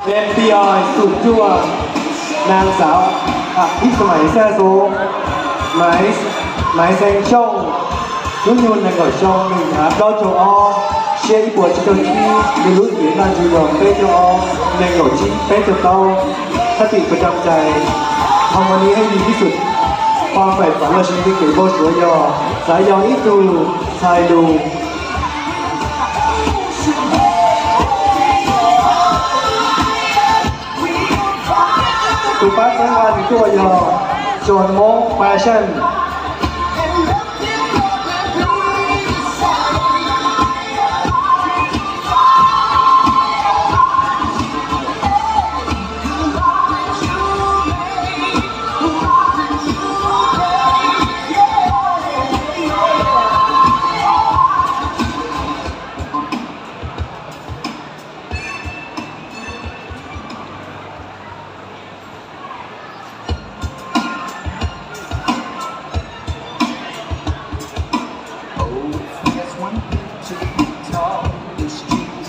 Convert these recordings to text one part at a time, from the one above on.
Em pib oi xum cuaj, nag xav ib xu maiv xaj xu, maiv xeev xyooj, hnub nyoog nees nkaum xyoo, nws hnav plaub caug ob, siab ib puas tsib caug tsib, nws lub cev ntaj ntsws yog peb caug ob, nees nkaum tsib peb caug plaub, thaj tim pes tsam cai, hau mos nis hej yig ib xum, poj faim fav lossis li kev npau suav yog xav yog ib tug txhais lus. Tus pab txhawb nqa nws tuaj yog Tsuas Hmoob Fashion.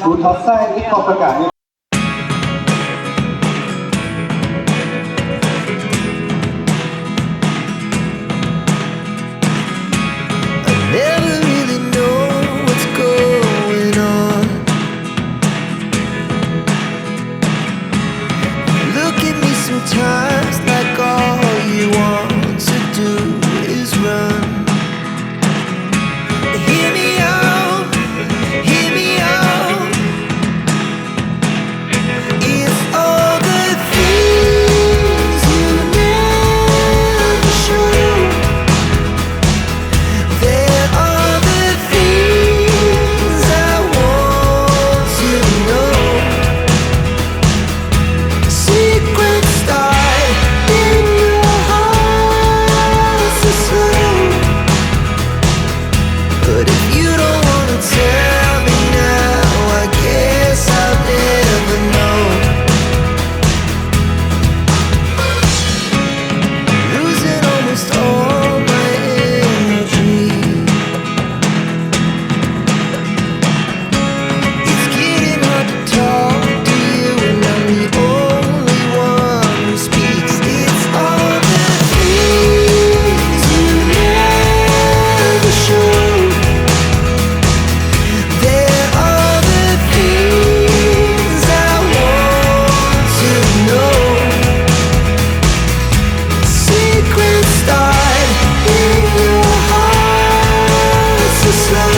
Kuv thov txhais ib qho paj kam. I never really know what's going on. You look at me sometimes like all you want to do is run. Hear me out, hear me out. It's all the things you never show. There are the things I want to know. Secrets start in your heart so slow. But if you don't wanna tell me now, I guess I'll never know. Losing almost all my energy. It's getting hard to talk to you, and I'm the only one who speaks. It's all the things you never show. There are the things I want to know. Secrets start in your heart so slow.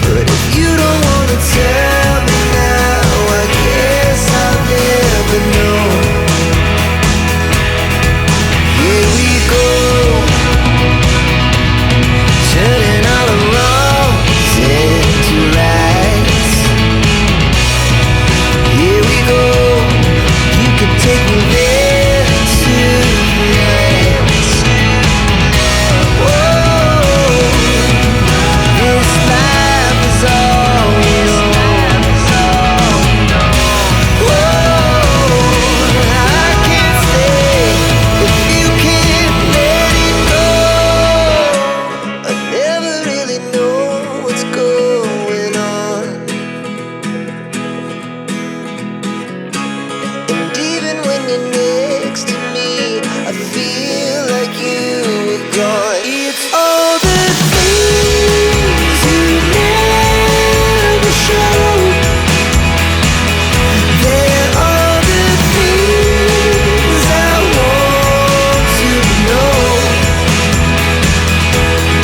But if you don't wanna tell me now, I guess I'll never know. Here we go, turning all the wrongs into rights. Here we go, you can take me there tonight. Whoa, this life is all we know. Whoa, I can't stay if you can't let it go. I never really know what's going on. And even when you're next to me, I feel like you were gone. It's all the things you never show. There are the things I want to know.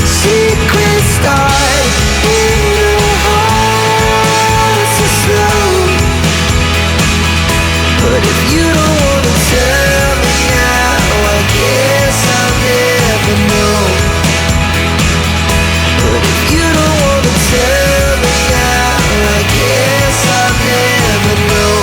Secrets start in your heart so slow. But if you don't wanna tell me now, I guess I'll never know. But if you don't wanna tell me now, I guess I'll never know.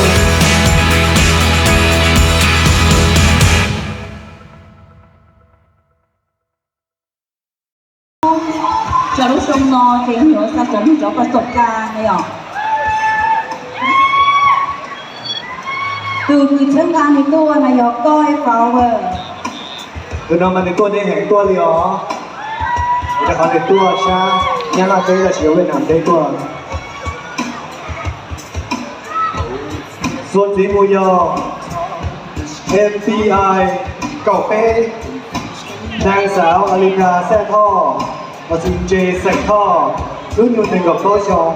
Rau lub xyoo no ces yuav xa cov neeg cov pas xoom ka na yom. Tus kws txhawb nqa nws tuaj na yog Koj Ib Fauv. Tus no mas nws tuaj deb heev tuaj li os. Rau qhov nws tuaj sab Nyab Laj teb los sis Viaj Nam teb tuaj. Txuas ntxiv mus yog M P I kaum peb, Nais Xav As Lis Kas Xaj Thoj, Os Ntses Xeem Thoj, lub nyuag nees nkaum plaub xyoo,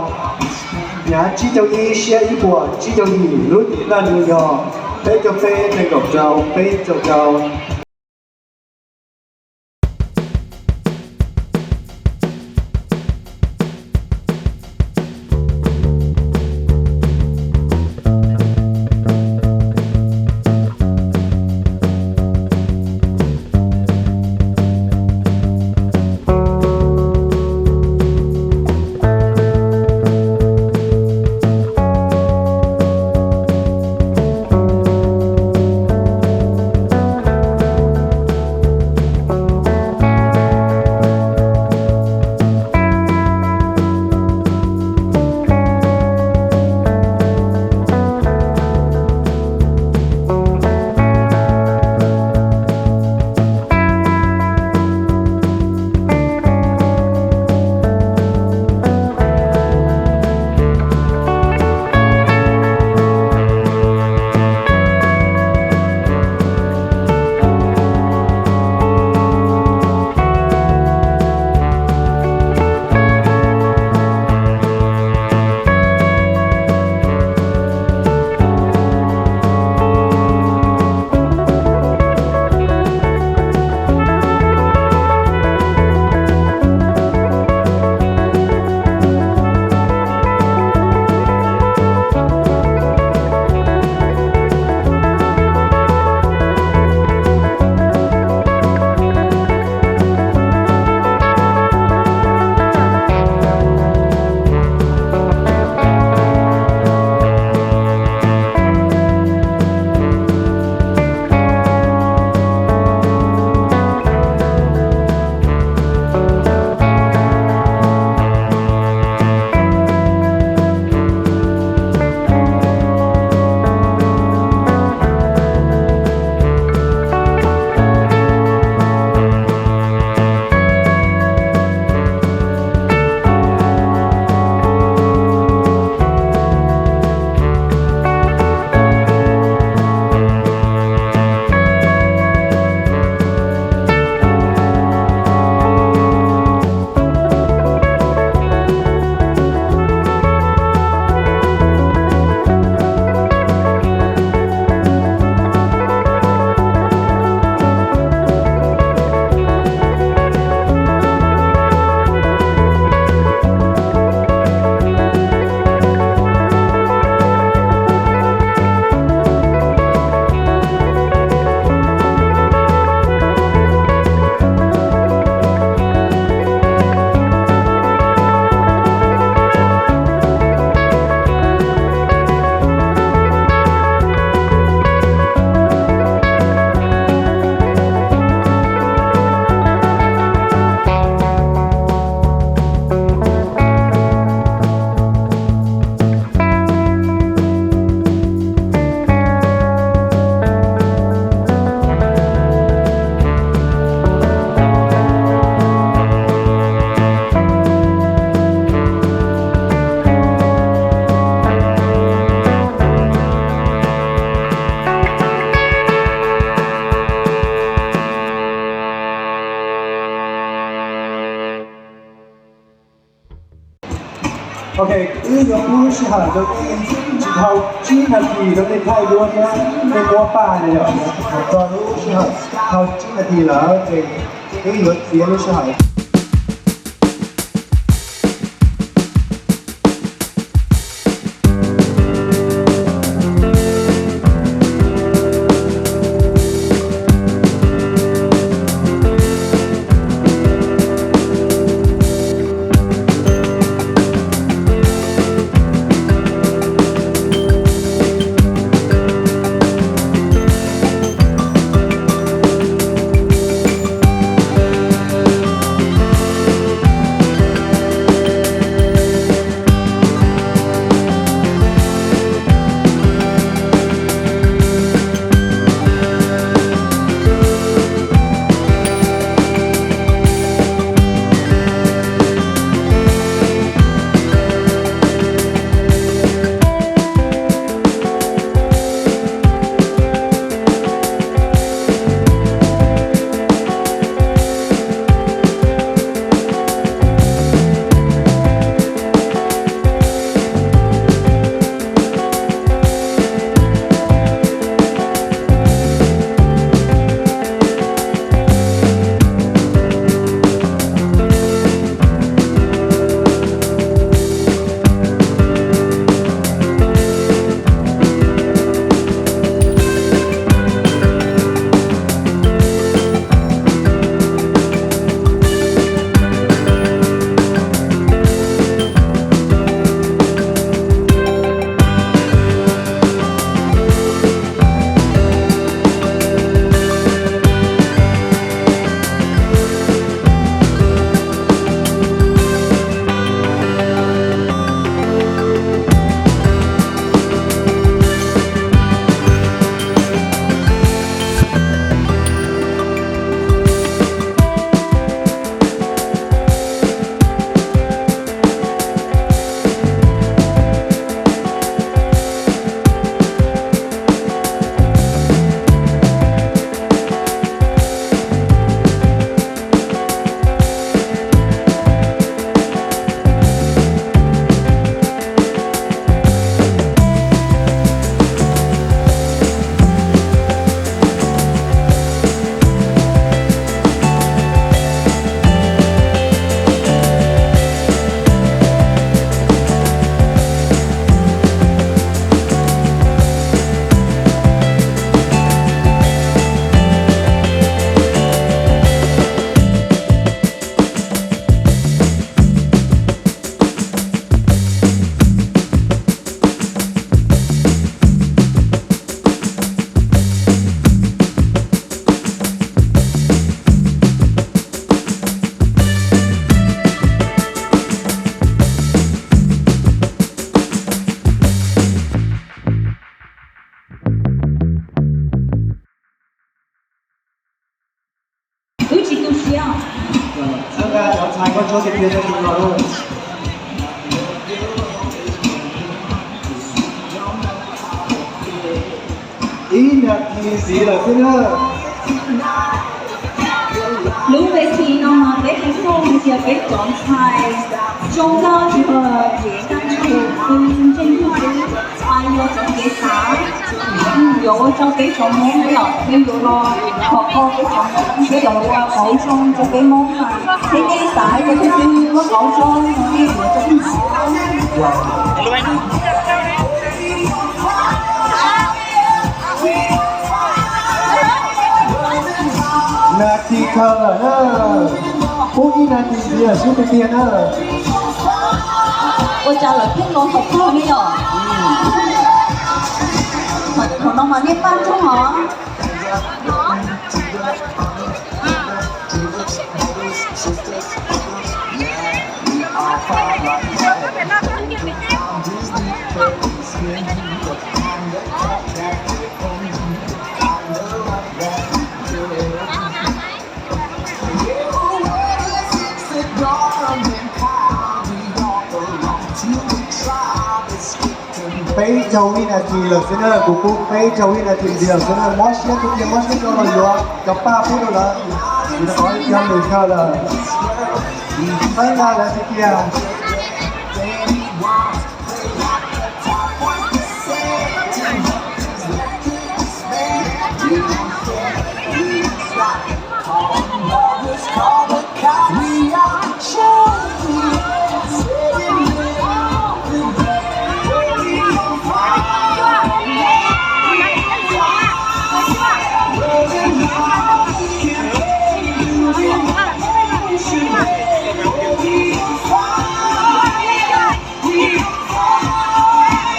hnyav tsib caug ib siab ib puas tsib caug yim, lub cim ntaj ntsug yog peb caug peb nees nkaum rau peb caug rau. Ok, wb yuav pub lub sij hawm rau nej tsis dhau tsib nas this rau nej thaij duab thiab nej muab paj no yom. Txog lub sij hawm dhau tsib nas this lawm ces wb yuav txiav lub sij hawm. Ib nas this ntxiv lawm xwb na. Lub ves this no mas peb hais txog hais tias peb cov ntxhais zoo nkauj tsis yog yeej tag nrho xwb, ntseeg xwb, yuav cov kev xav, yuav ua rau peb cov Hmoob los peb yuav los khov kho peb cov Hmoob, peb yuav los ua qauv zoo rau peb Hmoob mas, thiab nej xav hais tias peb twb muab qauv zoo no nej yuav rau peb. Nas this kawg lawm na, pub ib nas this ntxiv lawm xwb tiag tiag na. Ua cas lawv pheej los thaum kawg li os? Thaum no mas nej paj nroog os. Peb caug vib nas this lawm xwb na, kuv pub peb caug vib nas this ntxiv lawm xwb na, mob siab tiag tiag, mob siab rau los yuav cov paj pub rau lawv, vim rau qhov yog lwm kawg lawm. Txhawb nqa lawv tiag tiag.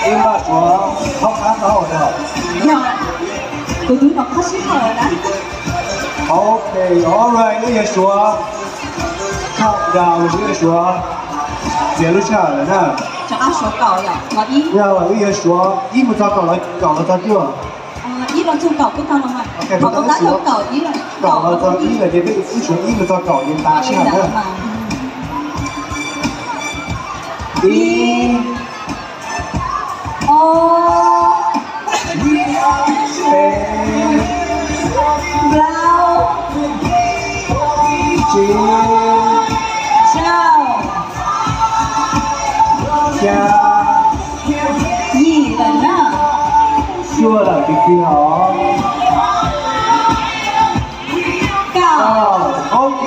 Ib npaj suav thaub qab tau os. Yog, kuv twb tau qhov sib haum na. Ok, alright, wb yuav suav countdown, wb yuav suav txiav lub sij hawm lawm na. Rov qab suav kaum yom, los ib. Yog, wb yuav suav ib mus txog kaum los, kaum los txog cuaj. Ib los txog kaum kuj tau los mas. Ok, thaum kuv tab yog kaum ib los, kaum los txog ib lawm ces peb wb suav ib mus txog kaum ces tas sij hawm na. Ib, ob, peb, plaub, tsib, rau, xya, yim lawm na. Cuaj lawm tiag tiag os. Kaum. Ok,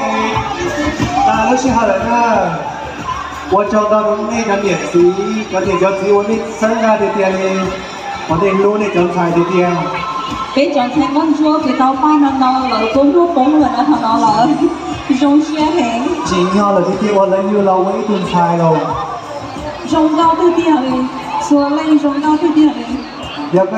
tas lub sij hawm lawm na. Ua tsaug ntau rau nej cov niam txiv, cov niam cov txiv uas nej txhawb nqa tiag tiag li, uas nej hlub nej cov ntxhais tiag tiag. Peb cov ntxhais Vaj Ntsuab ces tau paj no no lawv tuaj nrog poob lawm na, thaum no lawv zoo siab heev. Tsim nyog lawm tiag tiag uas lawv yug los ua ib tug ntxhais los. Zoo nkauj tiag tiag li, txhua leej zoo nkauj tiag tiag li. Yog